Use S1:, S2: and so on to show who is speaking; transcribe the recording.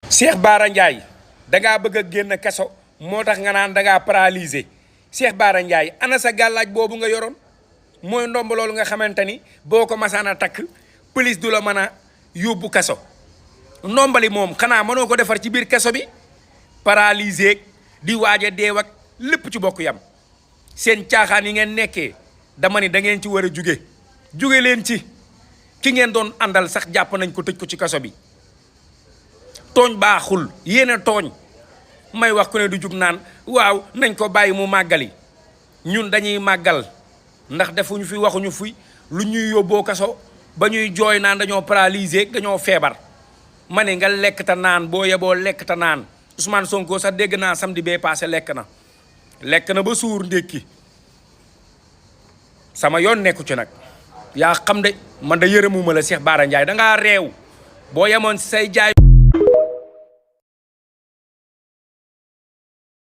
S1: Cheikh Bara Ndiaye dangaa bëgg a génn kaso moo tax nga naan dangaa paralysé Cheikh Bara Ndiaye ana sa gàllaaj boobu nga yoroon mooy ndomb loolu nga xamante ni boo ko masaan a takk police du la mën a yóbbu kaso ndombali moom xanaa mënoo ko defar ci biir kaso bi paralysé di waaj a deew ak lépp ci bokk yam seen caaxaan yi ngeen nekkee dama ni da ngeen ci war a jóge leen ci ki ngeen doon àndal sax jàpp nañ ko tëj ko ci kaso bi tooñ baaxul yéen a tooñ may wax ku ne du jug naan waaw nañ ko bàyyi mu màggali ñun dañuy màggal ndax defuñu fi waxuñu fi lu ñuy yóbboo kaso ba ñuy jooy naan dañoo paralysé dañoo feebar ma ne nga lekk ta naan boo yeboo lekk ta naan Ousmane Sonko sax dégg naa samedi bee passé lekk na ba suur ndékki sama yoon nekku ci nag yaa xam de man da yërëmuma la Cheikh Bara Ndiaye dangaa réew boo yemoon say jaay